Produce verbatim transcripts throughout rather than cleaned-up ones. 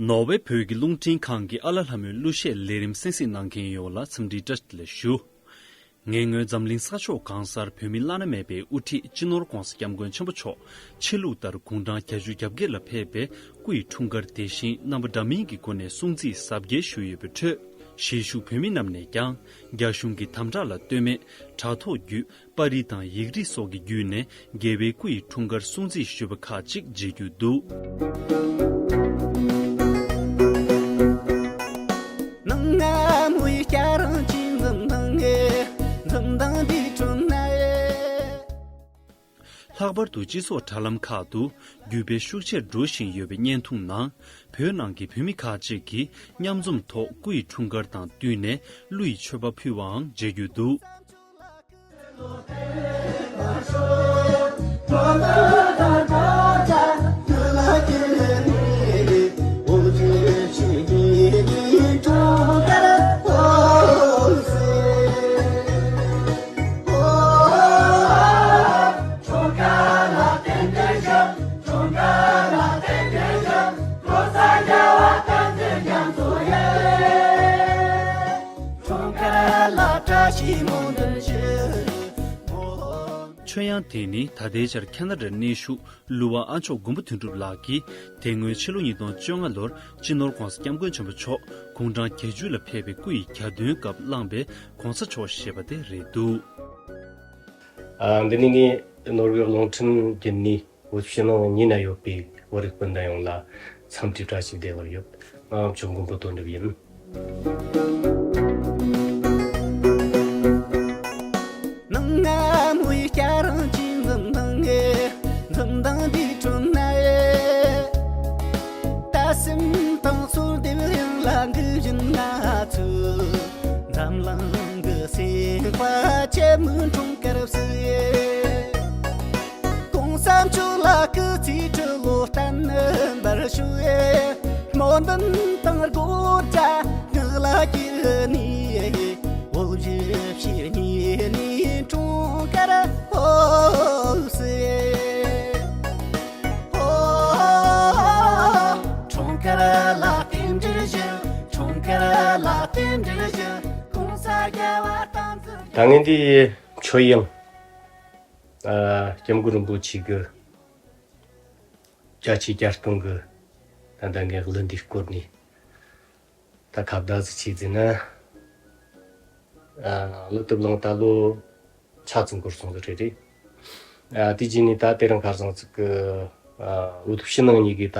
ནོར་ཝེ་བོད་ཀྱི་རླུང་འཕྲིན་ཁང་གི་ཨ་ལ་ལྷ་མོའི་གླུ་གཞས་ལས་རིམ་གསན་གཟིགས་གནང་མཁན་ཡོངས་ལ་འཚམས་འདྲིའི་བཀྲ་ཤིས་བདེ་ལེགས་ཞུ། ངས་སྔོན་འཛམ་གླིང་ས་ཕྱོགས་གང་སར་བོད་མི་བླ་ན་མེད་པའི་དབུ་ཁྲིད་སྤྱི་ནོར་༸གོང་ས་༸སྐྱབས་མགོན་ཆེན་པོ་མཆོག་ཆོས་ལུགས་ལྟར་དགུང་གྲངས་བརྒྱད་ཅུ་གྱ་བརྒྱད་ལ་ཕེབས་པའི་སྐུ་ཡི་འཁྲུངས་སྐར་དེ་བཞིན་རྣམ་པ་འདྲ་མིན་གྱི་སྒོ་ནས་སྲུང་བརྩི་གཟབ་རྒྱས་ཞུས་ཡོད་པའི་ཁྲོད། གཞིས་བཞུགས་བོད་མི་རྣམས་ནས་ཀྱང་རྒྱ་གཞུང་གི་དམ་དྲག་ལ་ལྟོས་མེད་དྲ་ཐོག་བརྒྱུད་པར་རིས་དང་ཡིག་རིས་སོགས་ཀྱི་བརྒྱུད་ནས་རྒྱལ་བའི་སྐུ་ཡི་འཁྲུངས་སྐར་སྲུང་བརྩི་ཞུས་པ་ཁག་ཅིག་མཇལ་རྒྱུ་འདུག། ལྷག་པར་དུ་སྤྱི་ཚོགས་དྲ་ལམ་ཁག་ཏུ་བརྒྱུད་སྤེལ་ཤུགས་ཆེར་འགྲོ་བཞིན་ཡོད་པའི་བརྙན་ཐུང་ནང་། བོད་ནང་གི་བོད་མི་ཁག་ཅིག་གིས་མཉམ་འཛོམས་ཐོག་སྐུ་ཡི་འཁྲུངས་སྐར་དང་བསྟུན་ནས་གླུ་ཡི་མཆོད་པ་ཕུལ་བའང་མཇལ་རྒྱུ་འདུག། ཆོས་དབྱངས་དེ་ནི་ད་ལྟའི་ཆར་ཁ་ན་ཌར་གནས་བཞུགས་གླུ་བ་ཨ་མཆོག་མགོན་པོ་དོན་གྲུབ་ལགས་ཀྱིས་དེ་སྔོན་ཕྱི་ལོ་ཉིས་སྟོང་བཅོ་ལྔ་ལོར་སྤྱི་ནོར་༸གོང་ས་༸སྐྱབས་མགོན་ཆེན་པོ་མཆོག་དགུང་གྲངས་བརྒྱད་ཅུ་ལ་ཕེབས་པའི་སྐུ་ཡི་གྱ་སྟོན་སྐབས་བླངས་པའི་གོང་ས་མཆོག་ཞེས་པ་དེ་རེད་འདུག། ཨ། འདི་ནི་ངས་ནོར་ཝེ་རླུང་འཕྲིན་བརྒྱུད་ནས་བོད་ཕྱི་ནང་གཉིས་ན་ཡོད་པའི་བོད་རིགས་སྤུན་ཟླ་ཡོངས་ལ་འཚམས་འདྲི་བཀྲ་ཤིས་བདེ་ལེགས་ཡོད། ང་ཨ་མཆོག་མགོན་པོ་དོན་གྲུབ་ཡིན། འཛམ་གླིང་གི་སེམས་དཔའ་ཆེན་མོའི་འཁྲུངས་སྐར་བསུ་ཡི། གོང་ས་མཆོག་ལ་སྐུ་ཚེ་ཁྲི་ལོ་བརྟན་པར་ཤོག། སྨོན་འདུན་དང་དགོངས་བཅས་ངག་ལ་གྱེར་ནས། བོད་བཞི་བྱེས་གཉིས་ནས་འཁྲུངས་སྐར་བསུ་ཡི། འཁྲུངས་སྐར་ལ་རྟེན་འབྲེལ་ཞུ། འཁྲུངས་སྐར་ལ་རྟེན་འབྲེལ་ཞུ། གོང་ས་རྒྱལ་བ་བསྟན་འཛིན། ད་ངས་འདི་ཆོས་དབྱངས། ཨ། སྐྱབས་མགོན་རིན་པོ་ཆེ་གི་བརྒྱ་ཆའི་བརྒྱ་སྟོང་གི་ད་ལྟ་ངས་གླུ་འདིའི་སྐོར་ནས་ད་ཁ་བརྡ་ཟིག་བྱས་ཟིན་ན། ཨ། གླུ་དེ་བླངས་ད་ལོ་ཆ་ཙམ་འགོར་སོང་ཟིག་རེད་རེད། ཨ། དེ་རྗེས་ནས་ད་དེ་རིང་ཁ་སང་ཟིག་གི། ཨ། བོད་ཕྱི་ནང་གཉིས་ཀྱི་ད།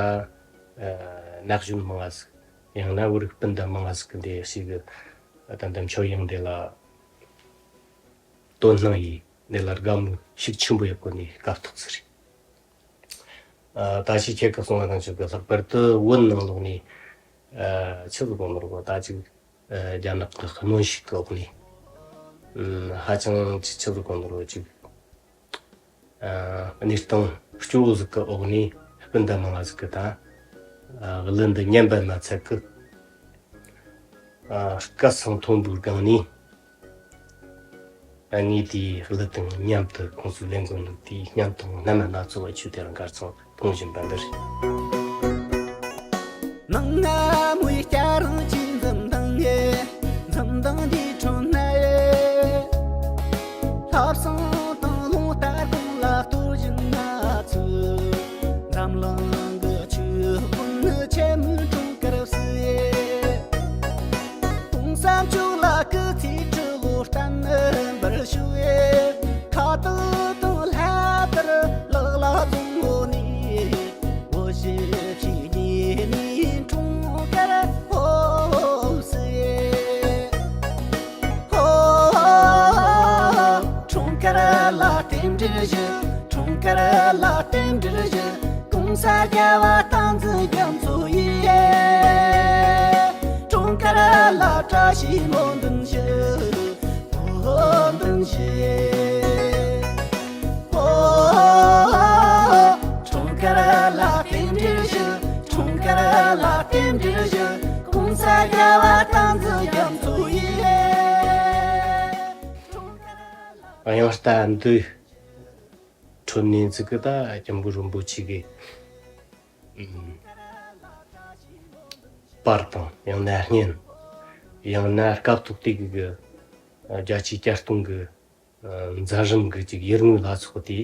ཨ། ན་གཞོན་མང་ང་ཟིག། ཡང་ན་བོད་རིགས་སྤུན་ཟླ་མང་ང་ཟིག་གི་འདི་ཞིག་གི་ད་ལྟ་མཆོད་དབྱངས་འདི་ལ་དོ་སྣང་ཡིས་འདི་ལ་དགའ་མོས་ཤུགས་ཆེན་པོ་ཡོད་གོ་ནས་སྐབས་ཐོག་ཟིག་རེད། ཨ། ད་ཅི་ཁྱེད་ཀྱིས་གསུངས་པ་དང་ཆོས་ཀྱི་ལྷག་པར་དུ་བོད་ནང་ལོགས་ནས། ཨ། ཆི་ཟིག་གོ་ནོར་གོ་ད་ཅིག་ཨ། རྒྱ་ནག་གི་གནོན་ཤུགས་ཀྱི་འོག་ནས། ཨ། ཧ་ཅང་ཆི་ཆི་ཟིག་གོ་ནོར་གོ་ཅིག་ཨ། གནས་སྟངས་སྐྱོ་བོ་ཟིག་གི་འོག་ནས་སྤུན་ཟླ་མང་ང་ཟིག་གི་ད། ཨ། གླུ་འདི་ཉན་པ་མ་ཚད་གི། ཨ། སྐད་སང་མཐོན་པོའི་སྒང་ནས། ཨ། ངས་དེའི་གླུ་དང་མཉམ་དུ་ཁོང་ཚོས་ལེན་གོ་ནོ་དེའི་བརྙན་ཐུང་རྣམ་པ་སྣ་ཚོགས་པ་ཆུ་དེ་རང་གར་ཚང་མཐོང་བཞིན་པ་འདི་རེད། གོང་ས་མཆོག་ལ་སྐུ་ཚེ་ཁྲི་ལོ་བརྟན་པར་ཤོག། ཁ་བཏགས་དང་ལྷ་དར་ལག་ལ་བཟུང་ནས། བོད་བཞི་བྱེས་གཉིས་ནས་འཁྲུངས་སྐར་བསུ་ཡི། འཁྲུངས་སྐར་ལ་རྟེན་འབྲེལ་ཞུ། འཁྲུངས་སྐར་ལ་རྟེན་འབྲེལ་ཞུ། གོང་ས་རྒྱལ་བ་བསྟན་འཛིན་རྒྱ་མཚོ་ཡིས། འཁྲུངས་སྐར་ལ་བཀྲ་ཤིས་སྨོན་འདུན་ཞུ། སྨོན་འདུན་ཞུ། འཁྲུངས་སྐར་ལ་རྟེན་འབྲེལ་ཞུ། འཁྲུངས་སྐར་ལ་རྟེན་འབྲེལ་ཞུ། གོང་ས་རྒྱལ་བ་བསྟན་འཛིན་རྒྱ་མཚོ་ཡིས། དབྱངས་རྟ་འདི་འཕྲོད་ནས་ཚིག་གི་ད་སྐྱབས་མགོན་རིན་པོ་ཆེ་གི། ཨུམ། པར་དང་ཡང་ན་བརྙན། ཡང་ན་སྐབས་ཐོག་དེ་གི་གི་རྒྱ་ཆེའི་བསྐྱར་གཏོང་གི་མཛད་རིམ་གི་ཅིག་ཡུལ་དངོས་ལ་སོགས་ཏེ་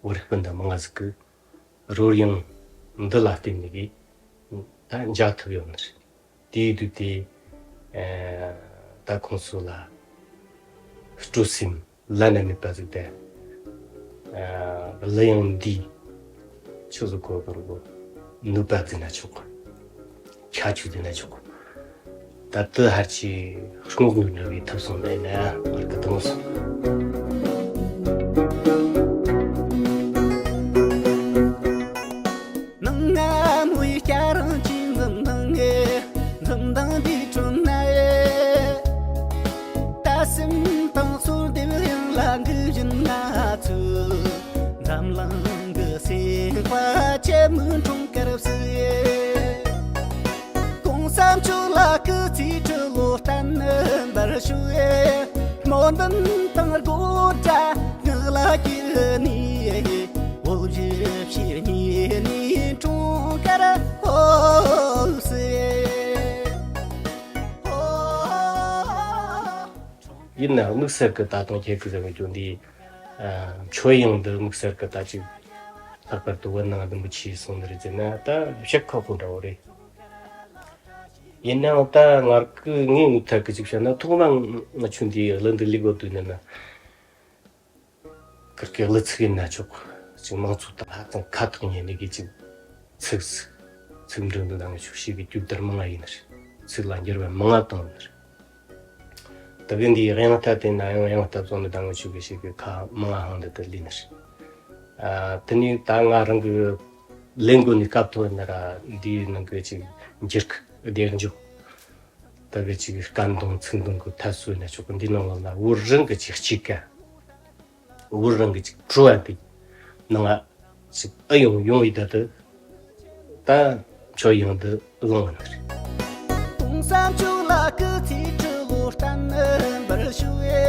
བོད་རིགས་སྤུན་ཟླ་མང་ང་ཟིག་གི་རོལ་དབྱངས་འདི་ལ་བརྟེན་ནས་གི་ད་མཇལ་ཐུབ་ཡོད་ནི་རེད། དེའི་དུས་དེ་ད་ཁོང་ཚོ་ལ་སྤྲོ་སེམས་བླ་ན་མེད་པ་ཟིག་དང་། གླུ་དབྱངས་འདིས་ཆི་ཟིག་གོ་གི་རུ་གོ་ནུས་པ་ཟིན་ན་ཆོག་གི། ཁྱད་ཆོས་ཟིན་ན་ཆོག་གི། ད་ལྟ་ཧར་ཆེ་རྔོག་ངོས་འགྲོ་བའི་ཐབས་སོང་ནས་ན་བར་གི་དང་སོང་། ནང་ང་མོའི་སྐྱ་རང་ཅི་འཛུམ་མདངས་ངེ་འཛུམ་མདངས་འདི་ཁྲོད་ན་ཡེ། ད་སེམས་དང་གསོལ་འདེབས་ཡང་ལ་འགུལ་བཞིན་ང་ཚོས་འཛམ་གླིང་གི་སེམས་དཔའ་ཆེ་མོའི་འཁྲུངས་སྐར་བསུ་ཡེ། གོང་ས་མཆོག་ལ་སྐུ་ཚེ་ཁྲི་ལོ་བརྟན་པར་ཞུ་ཡེ། སྨོན་འདུན་དང་དགོངས་འདྲ་ངག་ལ་གྱེར་ནས། བོད་གཞིས་བྱེས་གཉིས་ནས་འཁྲུངས་སྐར་ཧོ་སེ། ཡིན་ནའང་དམིགས་བསལ་གྱི་ད་དུང་ཁྱེད་ཀྱི་ཟེར་བའི་རྒྱུ་འདི། ཨ། མཆོད་དབྱངས་འདི་དམིགས་བསལ་གྱི་ད་ཅིག་ལྷག་པར་དུ་བོད་ནང་བདུན་པོ་ཆེའི་སོང་ནི་རེད་ཟེར་ན་ད་བཤད་ཁག་པོ་འདྲ་བོ་རེད། ཡིན་ནའང་ད་ངར་གི་ངའི་ངོས་ཐད་ཀྱི་ཅིག་བཤད་ན་ཐོག་མ་ང་ཆུང་དུས་གླུ་འདི་ལས་གོ་དུས་ནས་ན། ཀིར་ཀི་གླུ་ཚིག་ཡིན་ན་ཆོག་ཅིག་མང་ཚོགས་དང་ཧ་ཅང་ཁ་ཐག་ཉེ་ནི་གི་ཅིག་ཚིག་ཚིག་འབྲུ་འདི་དང་ཆོག་ཤེས་གི་དུས་དར་མང་ང་ཡིན་ནི་རེད། ཚིག་ལ་འགྱུར་བ་མང་ང་བཏང་ནི་རེད། ད་གི་འདིའི་དབྱངས་རྟ་དེ་ན་ཡང་དབྱངས་རྟ་བཙོང་ནི་དང་ཆོག་གི་ཤེས་གི་ཁ་མང་ང་ཧང་འདི་དུ་ལི་ནི་རེད། ཨ། དེ་ནི་ད་ང་རང་གི་ལས་འགོ་ནི་སྐབས་ཐོག་ཡིན་ན་ར་འདིའི་ནང་གི་ཅིག་འགྱུར་ཁུག་བདེ་འཇུག་ད་གི་ཅིག་སྐད་གདངས་ཚིག་གདངས་གི་ཐད་སོ་ན་ཆོག་གི་འདི་ནང་ལ་ན་བོད་རང་གི་ཅིག་གཅིག་ག་བོད་རང་གི་ཅིག་བྲོ་བ་འདི་ནང་ང་ཅིག་ཨ་ཡོང་ཡོང་ཡི་ད་དུ་ད་ཆོ་ཡང་དུ་ལོང་བ་ནི་རེད། གོང་ས་མཆོག་ལ་སྐུ་ཚེ་ཁྲི་ལོ་བརྟན་པར་ཞུ་བའི་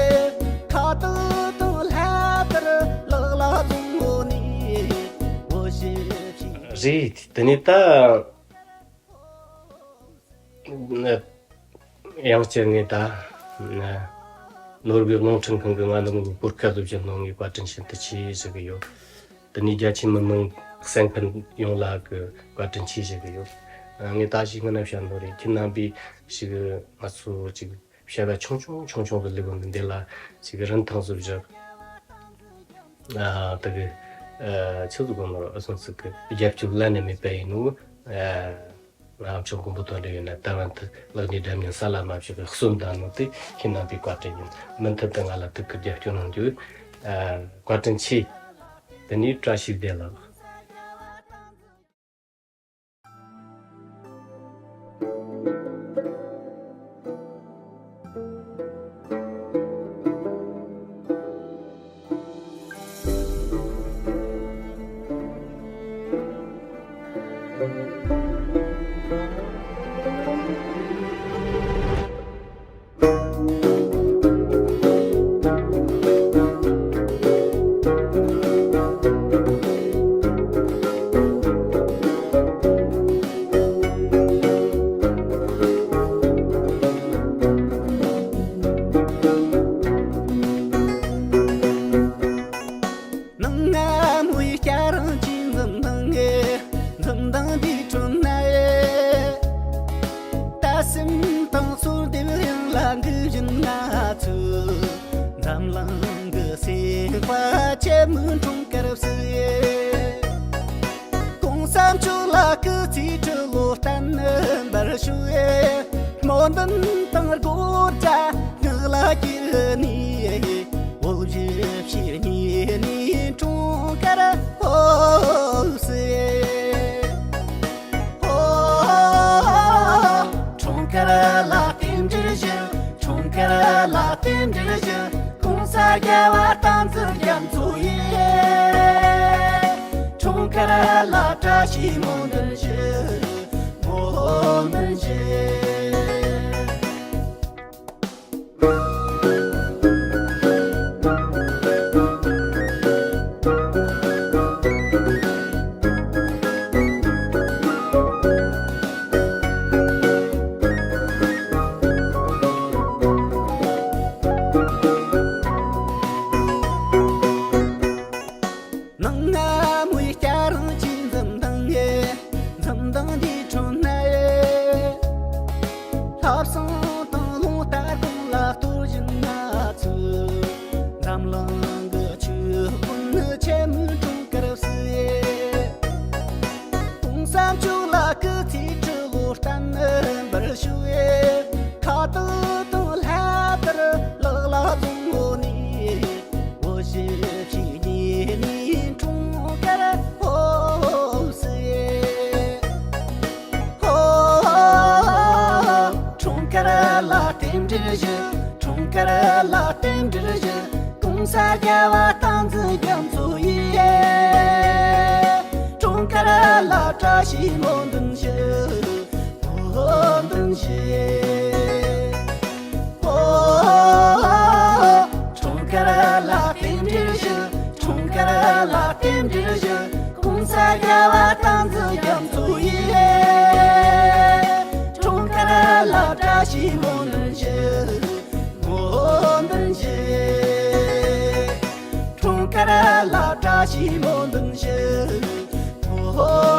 ཁ་བཏགས་དང་ལྷ་དར་ལག་ལ་བཟུང་ངོ་ནས་འོ་ཞེས་རེད། དེ་ནས་ད། ཡང་བསྐྱར་ངས་ད་ནོར་བུའི་རླུང་འཕྲིན་ཁང་གི་ང་ནང་གི་སྐོར་སྐད་སློབ་སྦྱོང་གནང་བའི་བཀའ་དྲིན་ཤིན་ཏུ་ཆེ་ཞུ་གི་ཡོད། དེ་ནས་རྒྱ་ཆེ་མི་མང་གསན་མཁན་ཡོངས་ལ་གི་བཀའ་དྲིན་ཆེ་ཞུ་གི་ཡོད། ངས་ད་ཞིག་སྔ་ན་བཤད་ནོ་རེད། ཁྱེད་རྣམ་པས་ཞིག་ང་ཚོ་ཅིག་བཤད་པ་ཆུང་ཆུང་ཆུང་ཆུང་གི་ལེ་གོ་འདི་ལ་ཞིག་རིན་ཐང་སུ་བཞག་ཨ་ད་གི་ཨ་ཆི་ཟིག་གོ་ནོར་ཨ་སོང་ཟིག་གི་རྒྱབ་སྐྱོར་ལ་ནས་མེད་པ་ཡིན་ནོ། ཨ། ང་ཚོ་མགོན་པོ་དོན་འགྲུབ་ཡིན་ན་ད་བར་དུ་ལག་གཉིས་འདྲ་མཉམ་ས་ལ་མ་བཞག་གི་གསོན་དང་ནོ་དེ་ཁྱེད་རྣམ་པའི་བཀའ་དྲིན་ཡིན། མུ་མཐུད་དུ་ང་ལ་ཐུགས་ཁུར་རྒྱབ་སྐྱོར་གནང་རྒྱུ་ཨ་བཀའ་དྲིན་ཆེ། དེ་ནས་བཀྲ་ཤིས་བདེ་ལེགས། ནང་ང་མོའི་སྐྱ་རང་ཅི་འཛུམ་མདངས་ངེ་འཛུམ་མདངས་འདི་ཁྲོད་ན་ཡེ། ད་སེམས་དང་གསོལ་འདེབས་དབྱངས་ལ་འགུལ་བཞིན་ང་ཚོས་འཛམ་གླིང་གི་སེམས་དཔའ་ཆེ་མོའི་འཁྲུངས་སྐར་བསུ་ཡེ། གོང་ས་མཆོག་ལ་སྐུ་ཚེ་ཁྲི་ལོ་བརྟན་པར་ཞུ་ཡེ། སྨོན་འདུན་དང་དགོངས་འཇགས་ངག་ལ་གྱེར་ནས། བོད་གཞིས་བྱེས་གཉིས་ནས་འཁྲུངས་སྐར་ཧོ་སེ། ཧོ། འཁྲུངས་སྐར་ལ་རྟེན་འབྲེལ་ཞུ། འཁྲུངས་སྐར་ལ་རྟེན་འབྲེལ་ཞུ། གོང་ས་རྒྱལ་བ་བསྟན་འཛིན་རྒྱ་མཚོ་ཡི། འཁྲུངས་སྐར་ལ་བཀྲ་ཤིས་སྨོན་འདུན་ཞུ། སྨོན་འདུན་ཞུ། ས་རྒྱལ་བ་བསྟན་འཛིན་རྒྱ་མཚོ་ཡིས། འཁྲུངས་སྐར་ལ་བཀྲ་ཤིས་སྨོན་འདུན་ཞུ། སྨོན་འདུན་ཞུ། འཁྲུངས་སྐར་ལ་རྟེན་འབྲེལ་ཞུ། འཁྲུངས་སྐར་ལ་རྟེན་འབྲེལ་ཞུ། ༸གོང་ས་རྒྱལ་བ་བསྟན་འཛིན་རྒྱ་མཚོ་ཡིས། འཁྲུངས་སྐར་ལ་བཀྲ་ཤིས་སྨོན་འདུན་ཞུ། སྨོན་འདུན་ཞུ། འཁྲུངས་སྐར་ལ་བཀྲ་ཤིས་སྨོན་འདུན་ཞུ། སྨོན་